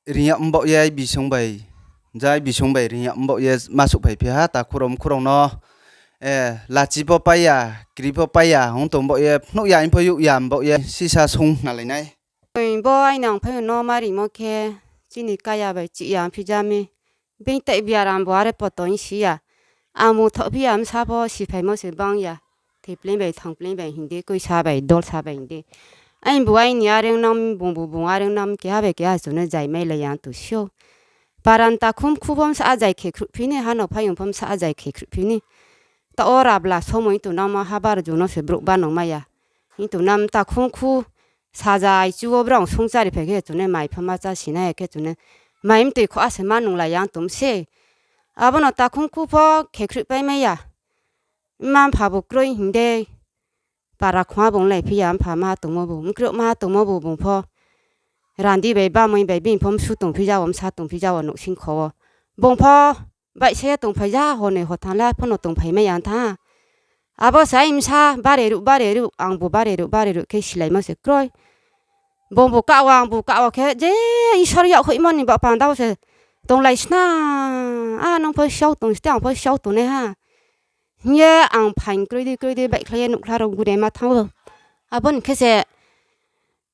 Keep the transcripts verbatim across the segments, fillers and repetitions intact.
ring yag mbaoh ye, ai bising bai, jai bising bai ring yag mbaoh ye ma souhphai phi ha, takhu rao mkhu rao no, eh, lachi pho pai ya, kri pho pai ya, ong tong baoh ye, phnuh ya, ong pho youh ya, mbaoh ye, sisa sung nalai nai. Bo aini ang phai no ma rimo khe, chini kaya bai chih ya phi ja mi. Being tai biaram bo are poto hing si ya. Ang mung thaoh phi ya, bsa pho siphaimo se bang ya. Thoi pleing bai, thang pleing bai hing di, koisa bai, dolsa bai hing di. Aini bu aini are ong nam, bung bu bung are ong nam, keha bai keha chung no zai mailai ya tong si ou. Paran takhu mkhu pho bsa zai khe khruh phi ni, ha no phaiyong pho bsa zai khe khruh phi ni. Taoh wo rabla somoi tong nangmo habar jung no se brouh ba nang mai ya. Hing tong nam takhu mkhu sajai chu wo brao sungchari phai khe chung no mai pho ma chá si nai khe chung no mai mtoi khoh a se ma nunglai ya tong se. Abo no takhu mkhu pho khe khruh pai mai ya. Mma mpha bu kroi hing de. Para khong a bung lai phi ya, mpha maha tongmo bu, mkri maha tongmo bu bung pho. Randi bai bamoi bai bini pho msu tong phi ja wo, bsa tong phi ja wo, nouhsing kho wo. Bung pho baihsa ye tongphai ja, honoi hothan le pho no tongphai mai ya tha. Abo se ai bsa bare ruh, bare ruh, ang bu bare ruh, bare ruh khe silaimo se kroi. Bung bu kah wo, ang bu kah wo khe, je Isor yakhoihmo ni baoh panda wo se tonglai sna. A, nung pho siau tong, site ang pho siau tongnai ha. Hing ye ang phaing kroi di, kroi di, baihkhlai ye nouhkhla rao gure ma thanng ou. Abo ni khe se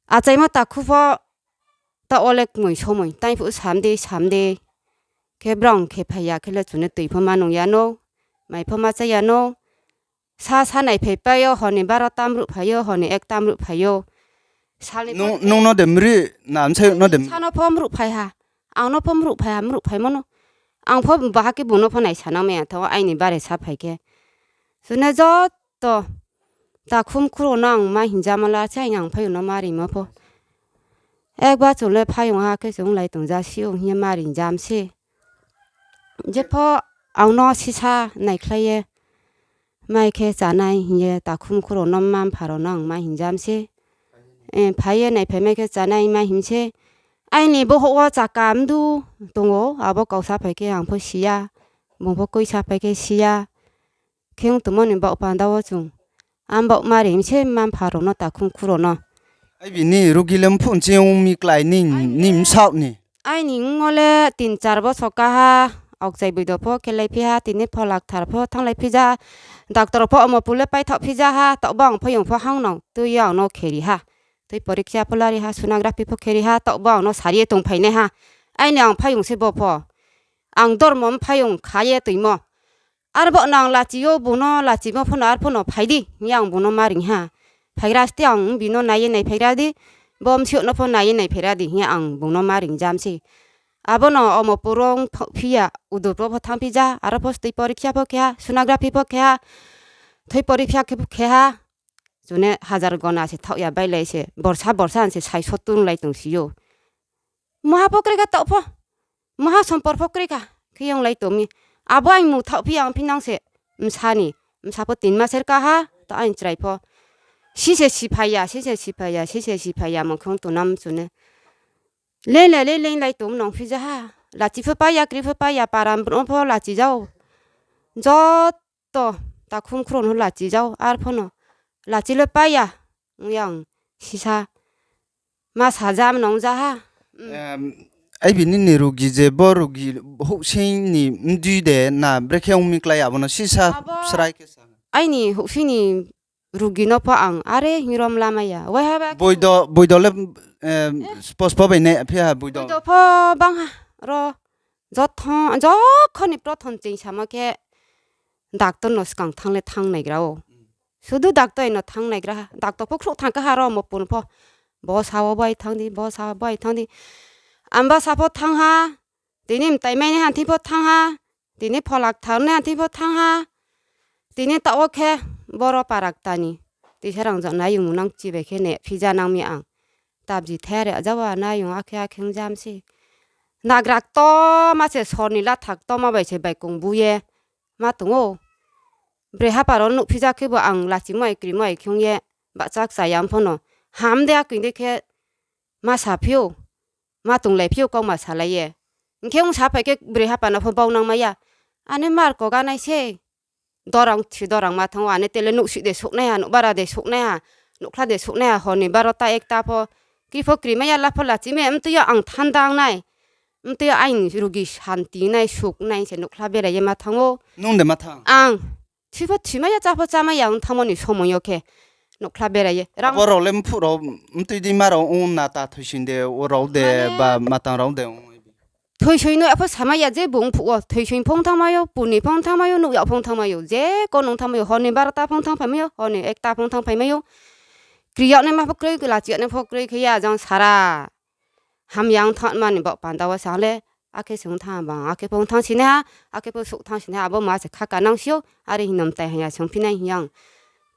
achaimo takhu pho taoh wo le kmoi somoi, tai phuh sam di, sam di. Khe brao khe phai ya khe le chung no tui pho ma nung ya nou, mai pho ma chá ya nou. Sa sa naiphai pai yo, hor ni baro ta mruh phai yo, hor ni ek ta mruh phai yo. Sal ni pho nung no de mri, na bsai no de mri? Sa no pho mruh phai ha, ang no pho mruh phai ha, mruh phaimo no. Ang pho baha khe bung no pho naisanang mai ya thanng ou, aini bare sa phai khe. Chung no joto takhu mkhu rao no ang ma hing ja ma la se, aini ang phaiyong no ma rimo pho. Ekbar chung le phaiyong ha khe chung lai tong ja si ou hing ye ma ring ja mi se. Jepho ang no sisa naikhlai ye mai khe chánai hing ye takhu mkhu rao no, mma mpha rao no ang ma hing ja mi se. Eh, phai ye naiphai mai khe chánai ma hing se. Aini bohouh wo chaka mdu tong ou, abo kau sa phai khe ang pho si ya, bung pho koi sa phai khe si ya. Khe ong tongmo ni baoh panda wo chung ang baoh ma ring mi se mma mpha rao no, takhu mkhu rao no. Ai bini rugi le mphuh nching ong mi klái ni, ni bsaoh ni. Aini ong wo le tin char boso ka ha, aokchai boido pho khelai phi ha, tini pho lakthar pho thannglai phi ja, doctor pho omo pu le paithaoh phi ja ha, taoh bo ang phaiyong pho hang nang tui ye ang no kheri ha. Tui porikha pho lari ha, sonography pho kheri ha, taoh bo ang no sari ye tongphai nai ha. Aini ang phaiyong se bo pho. Ang dormo mphaiyong kha ye toimo. Arbo no ang lachi yo, bung no lachimo pho no, arpho no phai di hing ye ang bung no ma ring ha. Phaigra ste ang bini no nai ye naiphaigra di, bo msiyouh no pho nai ye naiphaigra di hing ye ang bung no ma ring ja mi se. Abo no omo purung phi ya, udur pho thanng phi ja, aro pho tui porikha pho khe ha, sonography pho khe ha, tui porikha khe pho khe ha. Chung no hazar gona se thaoh ya bailai se, borsa borsa se sai sottung lai tong si ou. Maha pho kroi kha taoh pho, maha sompor pho kroi kha, khe yonglai tong mi. Abo aini mung thaoh phi ya ong phi nang se, bsa ni, bsa pho tin ma ser ka ha, taoh aini chrai pho. Si se siphai ya, si se siphai ya, si se siphai ya, mung khe ong tong nam chung no. Lei le lei lei lai tong nang phi ja ha. Lachi pho pai ya, kri pho pai ya, param brouh pho lachi jao. Joto takhu mkhu rao no lachi jao, arpho no lachi le pai ya. Ong ya ang sisa ma sa ja mnong ja ha. Ai bini ni rugi je bo rugi houhsing ni mdui de na brekhe ong mi klái abo no sisa srai khe sa. Aini houhsing ni rugi no pho ang are hing rom lamai ya. Waiha ba boido, boido le, eh, spo spo bai nai phi ha boido. Boido pho bang ha ro. Jothon, jokhon ni prothom ching samo khe doctor no skang thanng le thanng naigra ou. Sudu doctor no thanng naigra ha. Doctor pho khrouh thanng ka ha ro mo pun pho. Bo sa wo bai thanng di, bo sa wo bai thanng di. Amba sa pho thanng ha. Tini mtai mai nai ha thing pho thanng ha. Tini pholak thar nai ha thing pho thanng ha. Tini taoh wo khe boro parak tani. Tisa rang jo nai yung nang chi bai khe ne phi ja nang mi ang. Tabji the re ja wa nai yung akhe akhe ong ja mi se. Nagrak to ma se sor ni lathak to ma bai se bai kong bu ye ma tong ou. Broi hapha rao nuh phi ja khe bo ang lachi moi kri moi khe ong ye bahcha kchaya ong pho no. Ham de akoi de khe ma sa phi ou. Ma tonglai phi ou kau ma salai ye. Hing khe ong sa phai khe broi hapha no pho bau nang mai ya. Ane mar koga nai se. Dorang thi dorang ma thanng ou, ane tele nouhsih de souhnai ha, nouhbara de souhnai ha, nouhkhla de souhnai ha, hor ni baro ta ek ta pho. Kri pho kri mai ya, la pho lachi mai ya, mtui yo ang thandang nai. Mtui yo aini rugi santi nai, suk nai se nouhkhla berai ye ma thanng ou. Nung de ma thanng? Ang. Thoi pho thoimai ya, chá pho chámai ya, ong thanngmo ni somoing yo khe nouhkhla berai ye. Abo rao le mphuh rao, mtui dima rao ong na ta, thoisoing de, o rao de, ba matang rao de ong? Thoisoing no ya pho samai ya, je bung mphuh wo thoisoing pho ong thanngmai ou, puni pho ong thanngmai ou, nouh yag pho ong thanngmai ou, je kono ong thanngmai ou, hor ni barota pho ong thanngphaimai ou, hor ni ekta pho ong thanngphaimai ou. Kri yag naima pho kroi, lachi yag nai pho kroi khe ya, jang sara hamya ong thanngma ni baoh panda wo sa le, akhe se ong thanng ba, akhe pho ong thanng sinai ha, akhe pho souh thanng sinai ha, abo ma se khaka nang si ou, are hing no mtai hamya se ongphi nai hing yang.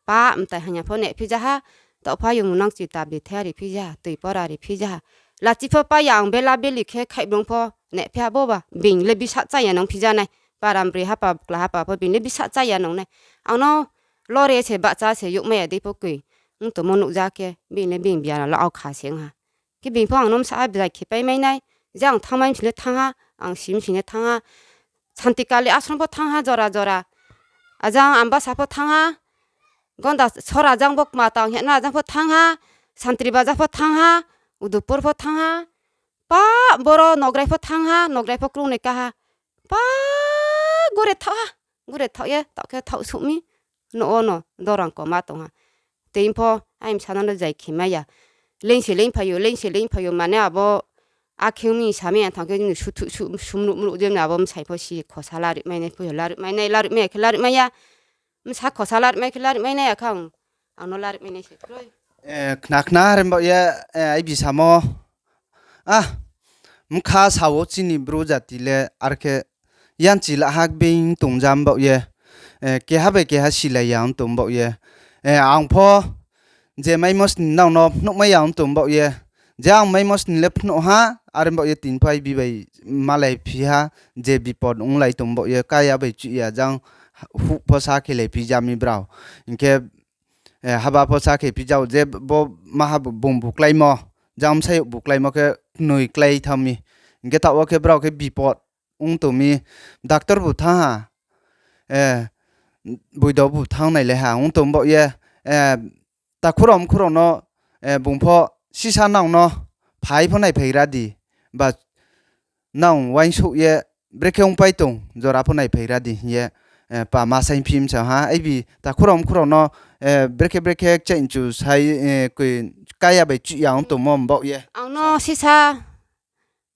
Pa mtai hamya pho nehphi ja ha, taoh pha yong nang chi tabdi the riphi ja ha, toi pora riphi ja ha. Lachi pho pai ya ang bela beli khe khaihbrung pho nehphi ha bo ba, being le bisa chá ya nang phi ja nai. Para broi hapa, kla hapa pho being le bisa chá ya nang nai. Ang no lore se bahcha se youhmai ya dei pho koi. Ong tongmo nuh ja khe, being le being biara lo ao kha se ong ha. Khe being pho ang no bsa ha bzai khe paimai nai, je ang thanngmai msing le thanng ha, ang si msing le thanng ha. Santi Kali ashram pho thanng ha jora jora. Ajang Ambasa pho thanng ha, Gonda sora jang bo kma tang hena jang pho thanng ha, Santri Baja pho thanng ha, Udupur pho thanng ha, pa boro Nograi pho thanng ha, Nograi pho krungnoi ka ha, pa gure thaoh ha, gure thaoh ye, taoh khe thaoh suh mi, nouh wo no dorang koma tong ha. Tei pho, ai bsa no le zai khe mai ya. Leing se leing phai ou, leing se leing phai ou, mane abo akhe ong mi sa mi ya thanng khe, sumruh mruh je abo bsai pho si khosa laruhmai nai, pho laruhmai nai, laruhmai ya khe laruhmai ya. Bsa khosa laruhmai khe laruhmai nai ya khe ang, ang no laruhmai nai se kroi. Khna khna are baoh ye, ai bi samo. Ah, bkha sa wo chini Bru jati le are khe yanchi la ha being tong ja baoh ye, keha bai keha silai ya ong tong baoh ye. Ang pho je maimo sni nang no phnuhmai ya ong tong baoh ye. Je ang maimo sni le phnuh ha, are baoh ye tini pho ai bi bai malai phi ha, je bipod onglai tong baoh ye, kaya bai chuih ya jang huh pho sa khelai phi ja mi brao. Hing khe, haba pho sa khe phi ja ou, je bo maha bung bukláimo, jang bsayouh bukláimo khe knoi klái thanng mi. Hing khe taoh wo khe brao khe bipod ong tong mi, doctor bu thanng ha, boido bu thanng nai le ha ong tong baoh ye, takhu rao mkhu rao no, bung pho sisa nang no phai pho naiphaigra di, ba nang uaingsouh ye brekhe ongpai tong jora pho naiphaigra di hing ye, pa ma saingphi msa ha, ai bi takhu rao mkhu rao no, brekhe brekhe kchaih nchu sai, koi kaya bai chuih ya ong tongmo mbaoh ye. Ang no sisa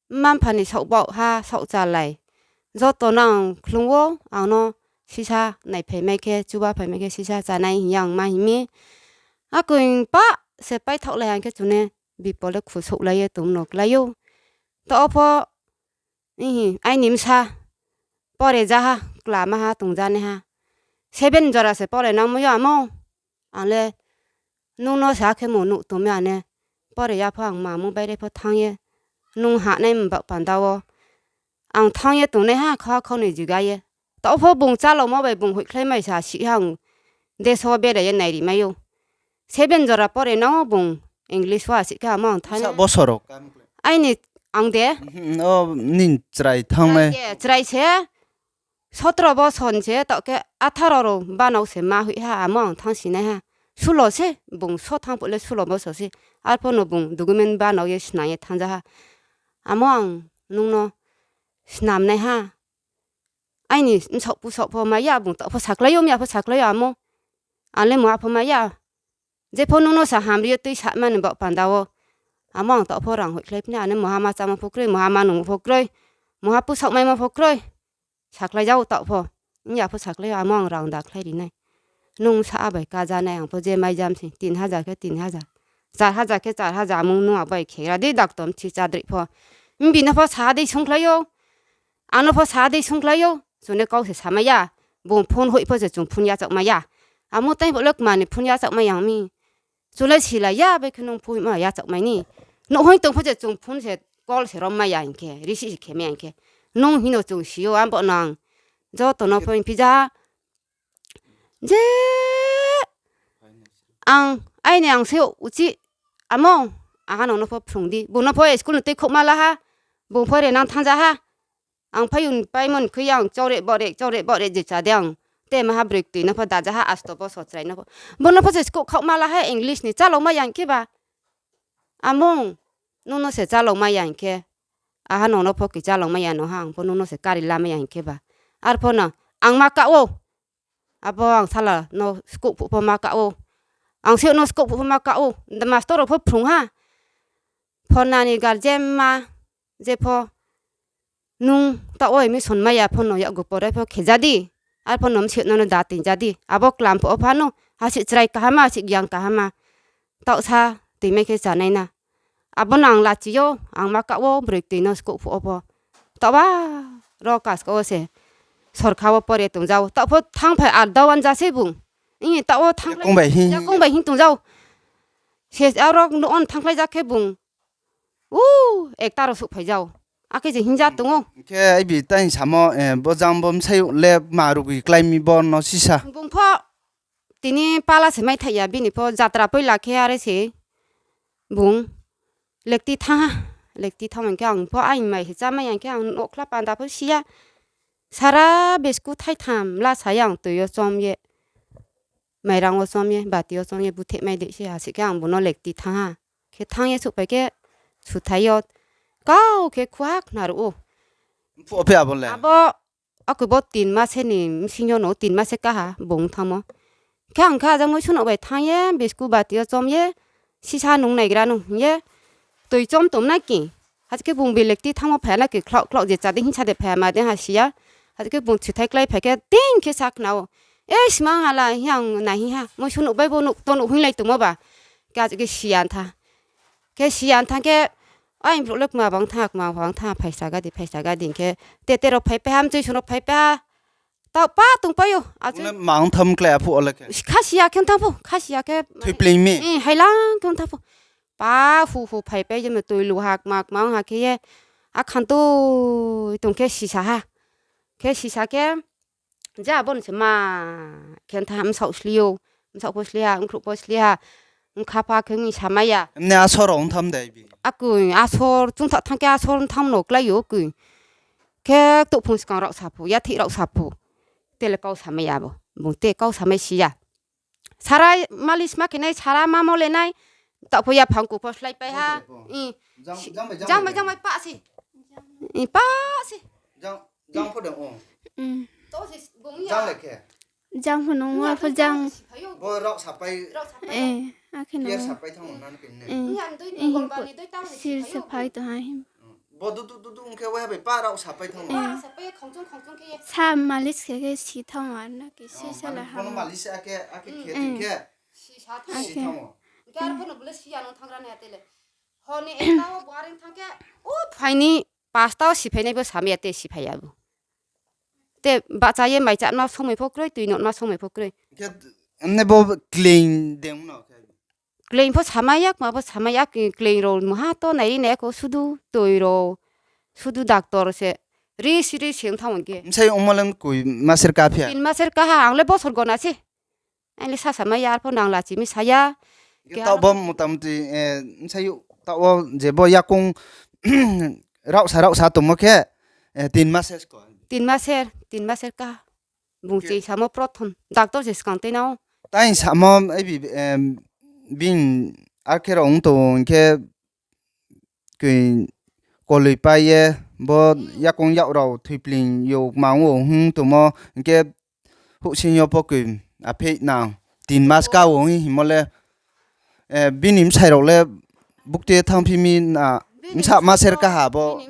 mma-mpha ni saoh baoh ha, saoh chálai. Joto no ang khlung ou, ang no sisa naiphaimai khe, chuba phaimai khe sisa chánai hing ye ang ma hing mi. Akoi pah se paithaohlai ha hing khe chung ne bipod le khusouhlai ye tongmo no klái ou. Taoh pho, aini bsa pore ja ha, klama ha, tong ja nai ha. Seven jora se pore nangmai yo amo. Ang le nung no sa khe mo nuh tong mi ane. Pore ya pho ang mamung baire pho thanng ye, nung hahnai mbaoh panda wo ang thanng ye tongnai ha, khau khau ni jiga ye. Taoh pho bung chálaomo bai bung hoihkhlai mai sa sih ha ang. Deso berai ye nairi mai ou. Seven jora pore nang ou bung English wo asih khe amo ang thanng. Aini ang de chrai se sotro bosor se taoh khe atharo rao banao se ma hoih ha, amo ang thanngsinai ha. Sulo se, bung so thanng phuh le sulo bosor se. Arphuh no bung document banao ye snam ye thanng ja ha. Amo ang nung no snamnai ha. Aini bsaoh pusaoh pho mai ya, bung taoh pho saklái ou, miya pho saklái ou amo. Ang le muha pho mai ya. Jepho nung no sa hamri ye tuisama ni baoh panda wo. Amo ang taoh pho rang hoihkhlai phi nai, ane muha ma chámo pho kroi, muha ma nungmo pho kroi, muha pusaoh maimo pho kroi. Saklái ja ou taoh pho. Miya pho saklái ou, amo ang rang dakhlai ri nai. Nung sa bai ká ja nai, ang pho je mai jam se, tin hajar khe tin hajar, char hajar khe char hajar, amung nung abo bai khe ra di, daktom thi chádroi pho. Mbi no pho sa dei sungkhlai ou. Ang no pho sa dei sungkhlai ou, chung le kau se samai ya. Bung phone hoih pho se chung phone yachaohmai ya. Amo tei bo le kma ni phone yachaohmai ya mi. Chung le silai ya, bai khe nung phone ma yachaohmai ni. Nouh hoih tong pho se chung phone se call se rommai ya hing khe, receive se khe mai ya hing khe. Nung hing no chung si ou, abo nang. Joto no pho hing phi ja. Je ang, aini ang se uchih, amo, aha no no pho phrung di. Bung no pho school ni tei khouhma la ha. Bung pho re nang thanng ja ha. Ang phai un paimo ni khui ang chore bore, chore bore je chá de ang. Te maha broi ktui no pho da ja ha, asto bosor chrai no pho. Bung no pho se school khaohma la ha English ni chálaomai ya hing khe ba. Amung, nung no se chálaomai ya hing khe. Aha nung no pho kchalangmai ya no ha, ang pho nung no se kari lamai ya hing khe ba. Arphuh no ang ma kah ou. Abo ang sala no skouh phuh pho ma kah ou. Ang se no skouh phuh pho ma kah ou. Master rao pho phrung ha. Phona ni guardian ma, je pho nung taoh wo admission mai ya pho no yakgu porai pho khe ja di. Arphuh no msi no no da tong ja di. Abo klam phuh wo pha no, hasi chrai kaham ma, hasi giang kaham ma. Taoh sa toimai khe chánai na. Abo no ang lachi ou, ang ma kah wo broi toi no skouh phuh wo pho. Taoh ba ro kaska wo se sorkha wo pore tong ja ou. Taoh pho thanngphai ar dawan ja se bung. Taoh wo thanngphai, yakoung bai hing tong ja ou. Se aro no on thanngkhlai ja khe bung. U, ekta rao souhphai ja ou. Akhe je hing ja tong ou. Khe aibi tai samo, bo jang bo bsayouh le ma rugi klái mi bo no sisa. Bung pho tini pala se maithaih ya, bini pho jatra poila khe are se bung lekti thanng ha, lekti thanng hing khe ang pho aini mai se chámai ya hing khe ang nouhkhla panda pho si ya. Sara biscuit thaitham la sa ya ang toi yo chom ye, mairang wo chom ye, bati yo chom ye, búthehmai dei se ha se khe ang bung no lekti thanng ha. Khe thanng ye souhphai khe suthai yo kau khe khuha khna ruh ou. Mphuh phi abo le? Abo, akhe bo tin mase ni bsing yo no, tin mase kaha bung thanngmo. Khe ang khe ajang moi sunuh bai thanng ye, biscuit bati yo chom ye, sisa nung naigra nung hing ye, toi chom tong na ki. Hati khe bung bi lekti thanngmo phai ya na ki, khlouh khlouh je chá dei hing sa de phai ya ma dei ha si ya. Hati khe bung suthai klái phai khe ting khe sa khna ou. E, sma hala hing ang nai hing ha, moi sunuh bai bo nuh to nuh hinglai tongmo ba. Khe hati khe si ya tha. Khe si ya thanng khe, ai brouh le kma bang tha, kma bang tha, phaisa ga di, phaisa ga di hing khe, tete rao phaipai ha, mchoi sung rao phaipai ha. Taoh pa tongpai ou, achai. Mang tham klái aphuh wo le khe. Kha si ya khe thanng pho, kha si ya khe. Thoipling mi? Hailang khe thanng pho. Pa hu hu phaipai je me toi lu ha, kma kma ong ha khe ye. Akhan toi tong khe sisa ha. Khe sisa khe, je abo ni se ma khe tha, bsaoh sli ou, bsaoh pho sli ha, bkhrouh pho sli ha, bkha pha khe ong samai ya. Mne asor rao ong tham de bi? Akoi, asor chung tha thanng khe asor ong tham no klái ou koi. Khe touhphung skang rao sa pho, yathih rao sa pho. Tele kau samai ya bo, bung te kau samai si ya. Sara malis ma khe nai, sara mamo le nai, taoh pho yaphang ku pho sláipai ha. Jang bai jang bai pa se. Pa se. Jang pho de o. Jang le khe. Jang pho nung wa pho jang. Bo rao sapai. Akhe no. Sapai thanng na khe ne. Sir sapai tong ha him. Bo dudu dudu ong khe waiha bai pa rao sapai thanng. Sa malis khe khe si thanng ar na khe si sala ha. Bono malis akhe, akhe khe tong khe. Si thanng o. Hing khe arphuh no bole si ya nung thanng ra nai ya tele. Hor ni ekta wo bo are thanng khe, u phai ni pasta wo siphainai bo samai ya te siphai ya bo. Te bahcha ye mai chá nma somoi pho kroi, toi no nma somoi pho kroi. Khe, mne bo kleing de ong no khe. Kleing pho samai ya, kma pho samai ya, kleing rao mungha to nai ri nai ya kho, sudu toi rao, sudu doctor se, ri si ri se ong thanng khe. Bsai ongmo le koi maser ka phi ya? Tin maser ka ha, ang le bosor gona se. Ang le sa samai ya, arphuh nang lachi mi sa ya. Taoh bo motamuti, bsai taoh wo je bo yakoung raohsa raohsa tongmo khe, tin maser, tin maser ka. Bung ching samo prothom doctor se skang tei na ou. Tai samo, bini arkhe rao ong tong hing khe, koi koloi pai ye, bo yakoung yak rao thoipling yo kma ong ou hing tongmo, hing khe houhsing yo pho koi apheih nang, tin mas ka ou hing hingmo le, bini bsai rao le bukte thanngphi mi na, bsa maser kaha bo,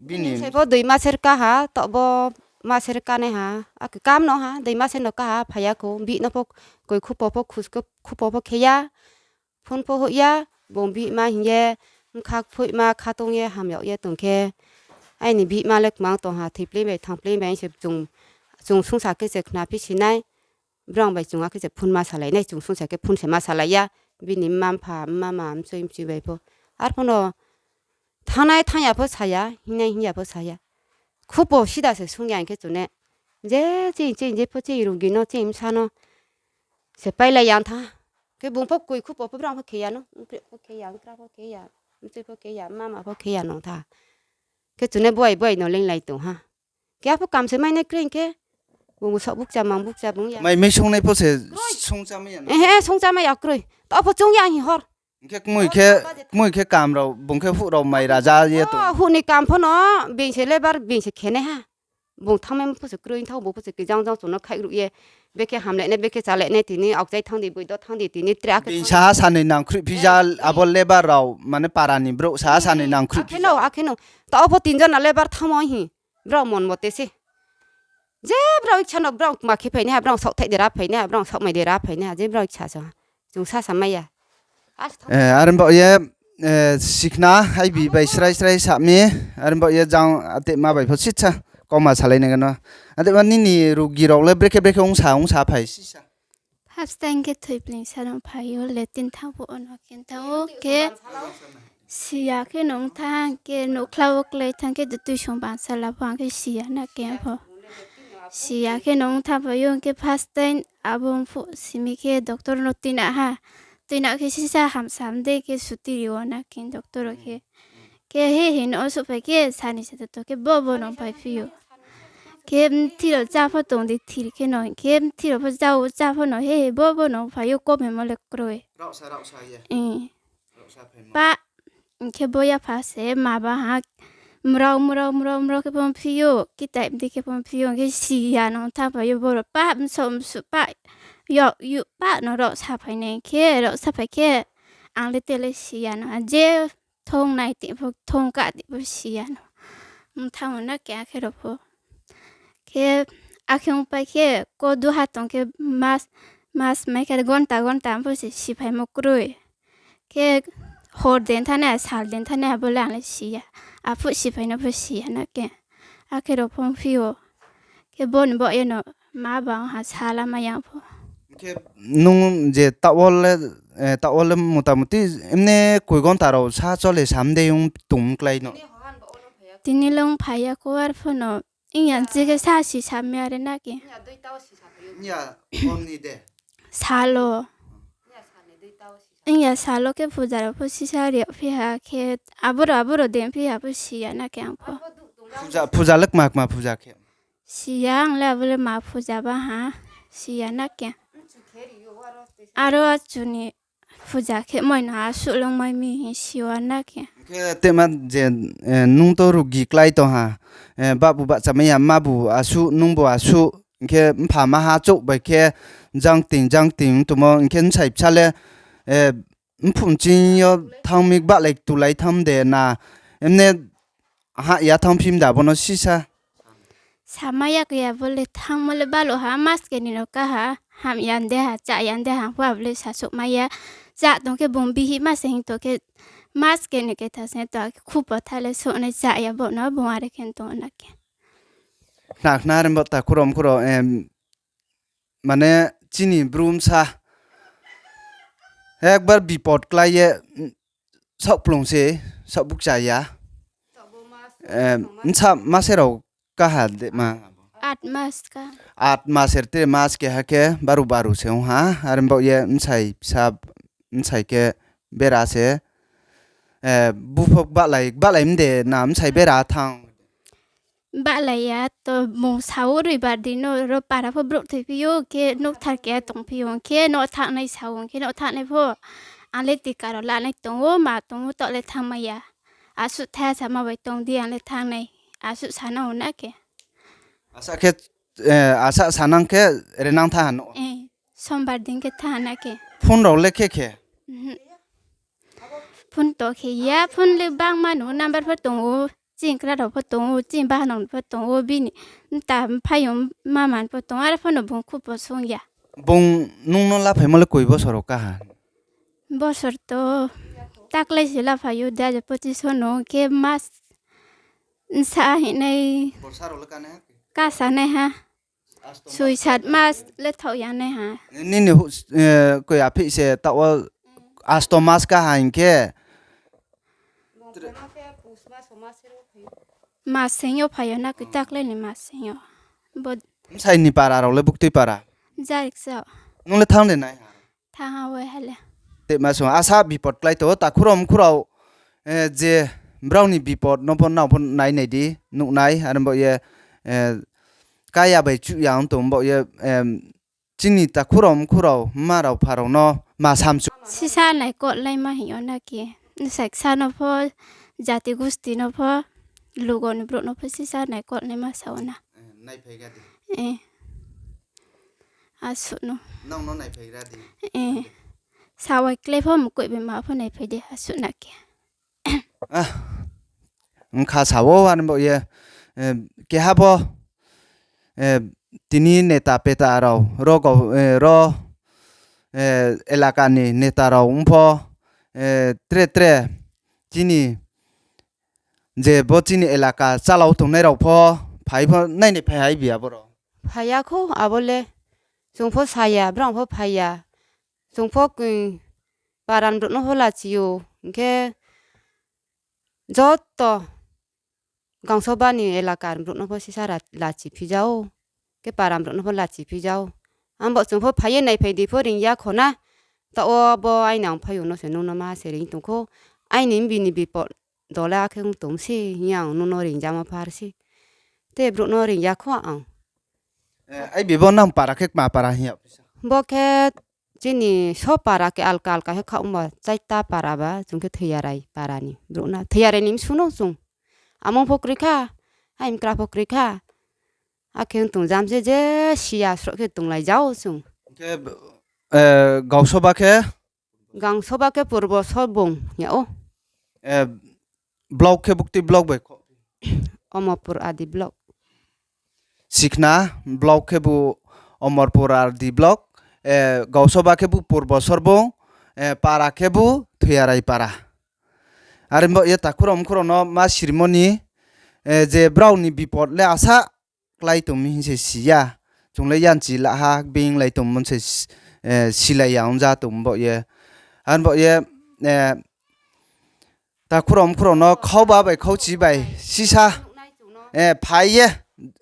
bini bsai pho doi maser kaha, taoh bo maser kanaiha, akhe kam no ha, doi maser no kaha phai ya kho, bihih no pho koi khupo pho, khupo pho khe ya, phone pho hoih ya, bung bihih ma hing ye, bkha phoihma khatong ye, ham yag ye tong khe, aini bihih ma le kmang tong ha, thoiplei bai thanngplei bai se chung, chung sungsa khe se khnaphi si nai, brang bai chung akhe se phone ma salai nai, chung sungsa khe phone se ma salai ya, bini mma mpha, mma ma, mchoi mchoi bai pho. Arphuh no thanngnai thanng ya pho sa ya, hingnai hing ya pho sa ya. Khupo sida se sung ya hing khe chung ne, je chini, chini je pho chini rugi no, chini bsa no se pailai ya tha. Khe bung pho koi khupo pho brang pho khe ya no, mpreh pho khe ya, mkra pho khe ya, mchoi pho khe ya, mma ma pho khe ya nung tha. Khe chung ne buai buai no leinglai tong ha. Khe apho kam se mainai kroi hing khe, bung saoh bukcha mang bukcha bung ya. Mai, mai sungnai pho se sungchamai ya no? Sungchamai ya kroi. Taoh pho chung ya hing hor. Hing khe kmui khe, kmui khe kam rao, bung khe huh rao mai raja ye tong. Huh ni kam pho no, being se labour, being se khenai ha. Bung thanngmai pho se kroi, thanng bung pho se khe jang jang chung no khaihruh ye. Bekhe hamlainai, bekhe chálainai, tini aokchai thanng di, boido thanng di, tini tre akhe being saha sanoi nangkhruhphi ja, abo labour rao, mane para ni brouh saha sanoi nangkhruhphi ja. Akhe no, akhe no. Taoh pho tin jona labour thanngmo hi. Brao mon mote se. Je brao iksa no brao kma khe phainai ha, brao saohthaih de ra phainai ha, brao saohmai de ra phainai ha, je brao iksa so ha. Chung sa samai ya. Are baoh ye, sikhna, aibi bai srai srai sa mi, are baoh ye jang atema bai pho sisa, kauma salai nai gano. Atema nini rugi rao le brekhe brekhe ongsa, ongsa phai sisa. First time khe thoipling sa no phai ou, latrine thanng phuh wo no khe thanng ou khe, siya khe nung thanng khe, nouhkhla wo klái thanng khe, tuisong bangsa la pho ang khe siya na khe pho. Siya khe nung thanng phai ou khe first time abo phuh simi khe doctor no tuina ha. Tuina khe sisa hamsam de khe suti ri wo na khe doctor rao khe. Khe he he no suhphai khe sani se to khe bo bo no phaiphi ou. Khe mthi rao chá pho tong di thir khe no, khe mthi rao pho chá ou chá pho no he he bo bo no phai ou, komemo le kroi. Pah, khe bo yapha se ma ba ha, mrao mrao mrao mrao khe pho phi ou, kitai mdi khe pho phi ou, khe siya no thanng phai ou boro pah, bsao bsuh pah, yak yuk pah no rao saphai nai khe, rao saphai khe, ang le te le siya no, je thong nai ti pho, thong kah ti pho siya no. Mthang na khe akhe rao pho. Khe akhe ongpai khe, ko duha tong khe mas, mas mai khe gonta gonta pho se siphaimo kroi. Khe hor den thanai, sal den thanai, abo le ang le siya. Aphuh siphai no pho siya na khe. Akhe rao pho phi ou. Khe bo ni baoh ye no ma ba ong ha sala mai ya pho. Khe nung je taoh wo le, taoh wo le motamuti emne koi gonta rao sa chole sam de ong tong klái no? Tini le ong phai ya kho, arphuh no ing ya je khe sa si sam ya re na khe. Salo. Ing ya salo khe puja rao pho sisa ri yagphi ha khe, aboro aboro dephi ha pho siya na khe ang pho. Puja le kma kma puja khe? Siya ang le abo le ma puja ba ha, siya na khe. Aro achu ni puja khe moi no asuh le ongmai mi hing siya na khe. Khe tema je, nung to rugi klái tong ha, babu bahchamai ya, mma bu asuh, nung bu asuh, hing khe mpha maha chouh bai khe jang ting jang ting ong tongmo, hing khe bsai bsa le, mphuh nching yo thanng mi gbahlai tulai thanng de na, emne hah ya thanng phim da bo no sisa. Samai ya khe abo le thanngmo le baluh ha, mas keni no ka ha, ham ya de ha, chá ya de ha, pho abo le sasouhmai ya. Chá tong khe bung bihih ma se hing tong khe, mas keni khe tha se to, khupo tha le souhnai chá ya bo no, bung are khe tong na khe. Khna khna rimbo takhu rao mkhu rao, mane chini bru bsa ekbar bipot klái ye, saohkplung se, saohbukcha ya. Bsa mase rao kaha de ma? At mas er tre mas keha khe baru baru se ong ha, are baoh ye bsai bsa, bsai khe bera se, bupho gbahlai, gbahlai mde na bsai bera thanng? Bahlai ya to, bung sa ou roibar din no ro para pho brouh thoiphi ou khe nouhthar keha tongphi ou khe no thanngnai sa ou khe no thanngnai pho. Ang le tika rao lanai tong ou, ma tong ou, taoh le thanngmai ya. Asuh thai sama bai tong di, ang le thanngnai. Asuh sanang ou na khe. Asa khe, asa sanang khe renang tha ha no? Sombar din khe tha ha na khe. Phone rao le khe khe? Phone to khe ya, phone le bangma no number pho tong ou, chini kra rao pho tong ou, chini bahanao pho tong ou, bini mta mphaiyong mama pho tong ou, are pho no bung khupo sung ya. Bung nung no laphaimo le koi bosor rao kaha? Bosor to taklai se laphai ou, dui hajar pochis no khe mas nsa hinai kasanai ha. Soi sat mas le thaoh ya nai ha. Nini koi aphih se taoh wo asto mas kaha hing khe? Mas sing yo phai yo na khe, taklai ni mas sing yo. Bsai ni para rao le buktui para? Jarik sao. Nung le thanng de nai ha? Tma sung asa bipot klái tong ou, takhu rao mkhu rao, je brao ni bipot no pho nao pho nai nai di, nuh nai, are baoh ye, kaya bai chuh ya ong tong baoh ye, chini takhu rao mkhu rao, mma rao pha rao no, ma samchu. Sisa naikot laima hing yo na khe. Bsa ksa no pho, jati gusti no pho, lugo ni brouh no pho sisa naikot laima sa ou na. Asuh no. Sawai klái pho mkoih bai ma pho naiphai di asuh na khe. Bkha sa ou, are bo ye, keha bo, tini neta peta rao, ro, elaka ni neta rao ong pho, tre tre, chini, je bo chini elaka chálau tongnai rao pho, phai pho nainai phai hai bi abo rao. Phai ya khou abo le, chung pho sa ya, brao pho phai ya, chung pho, para ni brouh no pho lachi ou, hing khe joto Gangsoba ni elaka ni brouh no pho sisa lachi phi ja ou, khe para ni brouh no pho lachi phi ja ou. Abo chung pho phai ye naiphai di pho reing ya kho na, taoh wo bo aini angphaiyong no se nung no ma se reing tong khou, aini mbi ni bipod dole akhe ong tong se hing ye ang nung no reing jamo phar se. Te brouh no reing ya khou ang. Ai bi bo nang para khe kma para hing ya? Bo khe chini so para khe alka alka khe khaoh ongba, chaita para ba chung khe Thoiyarai para ni brouh na, Thoiyarai ni msu no chung. Amung pho kroi kha, ai mkra pho kroi kha. Akhe ong tong jam se je siya sroh khe tonglai ja ou chung. Khe, gausoba khe? Gangsoba khe Purbo Sorbung hing ya ou. Block khe buktui block bai kho? Omorpur R D block. Sikhna, block khebu Omorpur R D block, gausoba khebu Purbo Sorbung, para khebu Thoiyarai para. Are bo ye takhu rao mkhu rao no ma sirimo ni, je brao ni bipod le asa klái tong mi hing se si ya. Chung le yanchi la ha, beinglai tongmo se, silai ya ong ja tong bo ye. Are bo ye, takhu rao mkhu rao no khauba bai khauchi bai sisa, phai ye,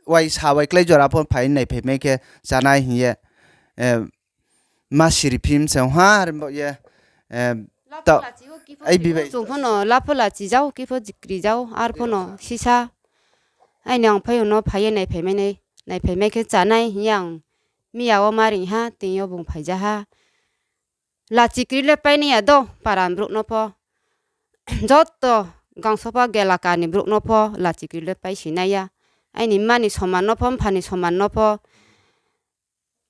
uaisa bai klái jora pho phai naiphaimai khe chánai hing ye, ma siri phim se ong ha, are bo ye, chung pho no lapho lachi ja ou, kipho jikri ja ou, arphuh no sisa. Aini angphaiyong no phai ye naiphaimai khe chánai hing ye ang miya wo ma reing ha, tini yo bung phai ja ha. Lachi kri le pai nai ya do, para ni brouh no pho. Joto gangsoba elaka ni brouh no pho lachi kri le pai si nai ya. Aini mma ni soman no pho, mpha ni soman no pho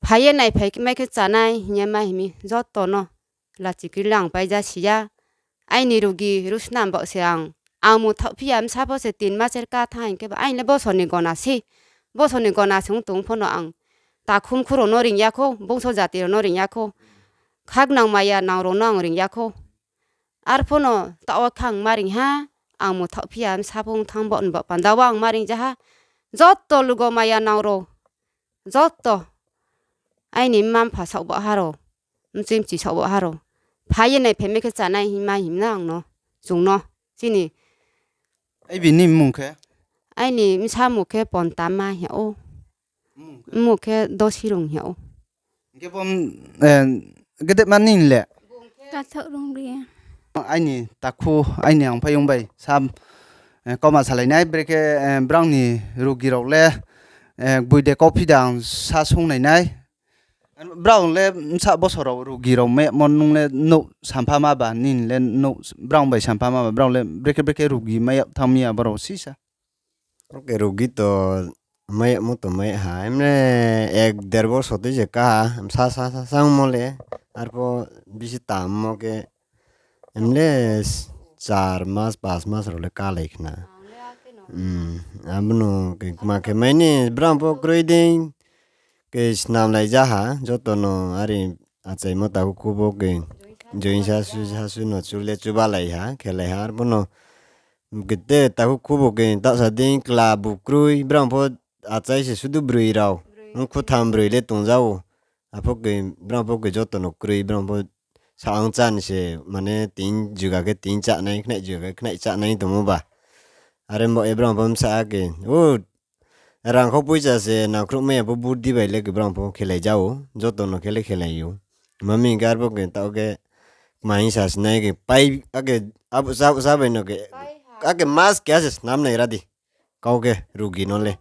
phai ye naiphaimai khe chánai hing ye ma hing mi joto no lachi kri le ang pai ja si ya. Aini rugi rusnam baoh se ang, ang mung thaohphi ya, bsa pho se tin maser ka thanng hing khe ba aini le bosor ni gona se, bosor ni gona se ong tong pho no ang takhu mkhu rao no reing ya khou, bungso jati rao no reing ya khou, khagnang maya nang rao no ang reing ya khou. Arphuh no taoh wo khe ang ma reing ha, ang mung thaohphi ya, bsa pho ong thanng baoh ni baoh panda wo ang ma reing ja ha. Joto lugo maya nang rao, joto aini mma mpha saoh baoh ha rao, mchui mchi saoh baoh ha rao, phai ye naiphaimai khe chánai hing ma hing na ang no, chung no, chini. Ai bi ni mmung khe? Aini bsa mmung khe Pontama hing ya ou. Mmung khe Dosirung hing ya ou. Hing khe bo, gedema nini le? Aini takhu, aini angphaiyong bai sa, kauma salai nai, brekhe, brao ni rugi rao le, gboi de kauphi de ang sa sung nai nai. Brao le bsa bosor rao rugi rao maimo nung le nouh sampha ma ba, nini le nouh brao bai sampha ma ba, brao le brekhe brekhe rugi mai yag thanng mi ya brao sisa. Oke, rugi to mai yagmo to mai ha, emne ek der bosor tui se ka ha, bsa sa sa sa ongmo le, arphuh bisi tammo khe, emne char mas, pas mas rao le kalai khna. Abono khe kma khe mai ni brao pho kroi dei, khe snamlai ja ha, joto no are achaimo takhu khubo khe, join sasu sasu no chu le chubalai ha, khelai ha, arphuh no khe te takhu khubo khe, taohsa dei kla bu kroi, brao pho achai se sudu broi rao, mkhu tham broi le tong ja ou. Arphuh khe brao pho khe joto no kroi, brao pho sa ang chá ni se, mane tin juga khe tin chánai, khnai juga khe khnai chánai tongmo ba. Are bo ye brao pho bsa khe, o, rangkhou poicha se nangkhruh mai ya pho buddi bai le khe brao pho khelai ja ou, joto no khe le khelai ou. Mami hing khe arphuh khe taoh khe kma hing sa sinai khe pai, ake, abo sa bai no khe, ake mas keha se snam nai ra di. Kau khe rugi no le.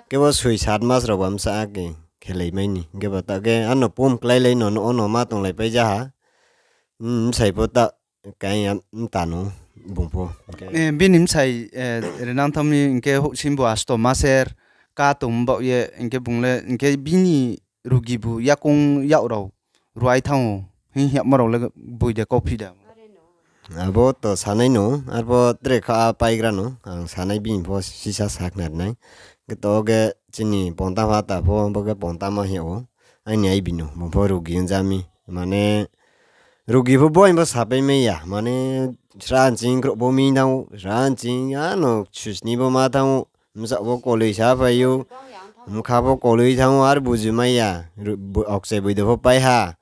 Khe bo soi sat mas rao ba bsa khe khelai mai ni. Hing khe ba taoh khe ano pum kláilai no, no, no ma tonglai pai ja ha. Bsai pho ta, kaya mta no, bung pho. Bini bsai, rinang thanng mi hing khe houhsing bu asto maser, ka tong baoh ye, hing khe bung le, hing khe bini rugi bu yakoung yak rao ruai thanng ou, hing yagmo rao le boi de kauphi da. Abo to sanai no, arpho tre kha paigra no, ang sanai bini pho sisa sakhnari nai. Khe to khe chini pongta pha ta pho, bo khe pongta ma hing yag ou. Aini aibi no, bung pho rugi ongja mi. Mane, rugi pho bo aini pho sapai mai ya. Mane, sra nching kroh bo mi thanng ou, sra nching ano susni bo ma thanng ou. Bsaoh pho koloi sa phai ou, bkha pho koloi thanng ou, ar buju mai ya, okchai boido pho pai ha.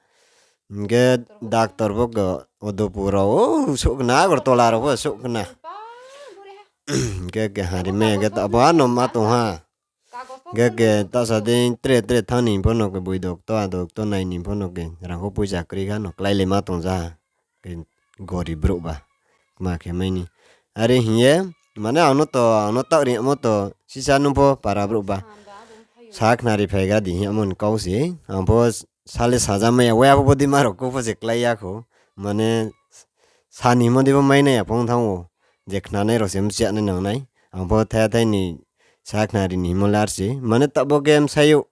Hing khe doctor pho khe Odopur rao, o, souh khna, Agartala rao pho souh khna. Hing khe khe hari mai ya khe ta bo ano ma tong ha. Hing khe khe tasa dei tre tre thanng ni pho no khe boido kto, ado kto nai ni pho no khe rang kho poicha kroi kha no kláilai ma tong ja ha. Khe gorib brouh ba, kma khe mai ni. Are hing ye, mane ang no to, ang no taoh ri yagmo to, sisa nung pho para brouh ba. Sakhnari phai ga di hing yagmo ni kau se, ang pho sa le saja mai ya, wai apho bo dei ma rao kau pho se klái ya khou. Mane, sa ni hingmo dei pho mai nai ya phong thanng ou, je khnanai rao se mchih nai nang nai. Ang pho thai thai ni sakhnari ni hingmo le ar se. Mane taoh bo khe bsai ou.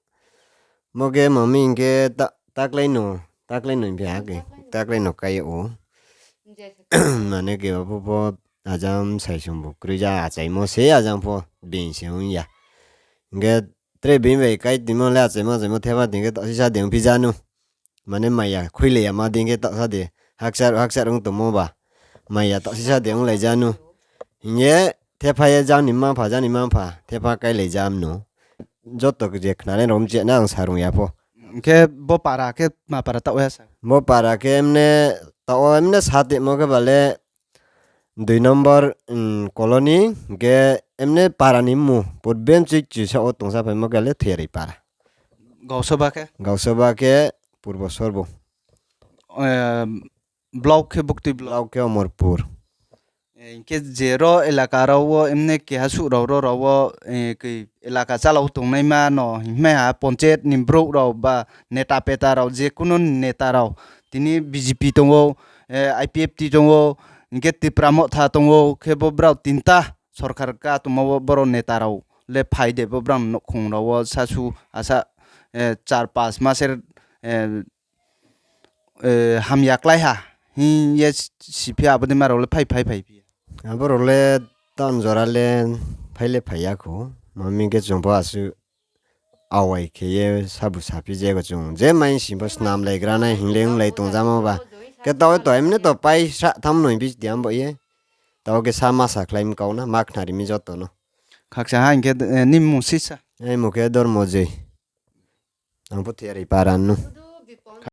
Bo khe mami hing khe ta-, taklai no, taklai no hing phi ha khe, taklai no kai yag ou. Mane khe bo pho pho ajang bsai song bu kroi ja achaimo se ajang pho being se ong ya. Hing khe tre being bai kai timo le achaimo achaimo thepha dei khe taoh sisa de ongphi ja nu. Mane maya khuilai ya ma dei khe taoh sa de, hakchar hakchar ong tongmo ba. Maya taoh sisa de onglai ja nu. Hing ye thepha ye jang ni mma mpha, jang ni mma mpha, thepha kailai ja mno. Joto je khnanai rao mchih nai ang sa rung ya pho. Hing khe bo para khe ma para taoh ya sa? Bo para khe mne taoh wo mne sa tongmo khe ba le dui number, colony, hing khe mne para ni mmung, purbe mchoi chusa wo tongsa phaimo khe le Thoyari para. Gausoba khe? Gausoba khe Purbo Sorbo. Block khe Buktui block? Block khe Omorpur. Hing khe je ro elaka rao wo mne keha suh rao ro rao wo, elaka chalao tongnaima no hingmai ha, panchayat ni brouh rao ba neta peta rao, je kuno neta rao, tini B J P tong ou, I P F T tong ou, hing khe Tipra Motha tong ou, khe bo brao tinta sorkar ka tongmo wo brao neta rao le phai de bo brao nouhkhong rao wo sasu asa, char pas maser hamya klái ha hing ye siphi abo dei ma rao le phai phai phai phi. Abo rao le town jora le phai le phai ya khou. Mami khe chung pho asuh awai khe ye sabu saphi je kho chung. Je mai sing pho snamlaigra nai hing le onglai tongjamo ba. Khe taoh to emne to pai srah tham no hing phi di am bo ye. Taoh khe sa ma sakhlai mi kau na, ma khnari mi joto no. Khakcha ha hing khe, nini mmung sisa? Aini mmung khe Dormojoi. Ang pho Thoyari para no.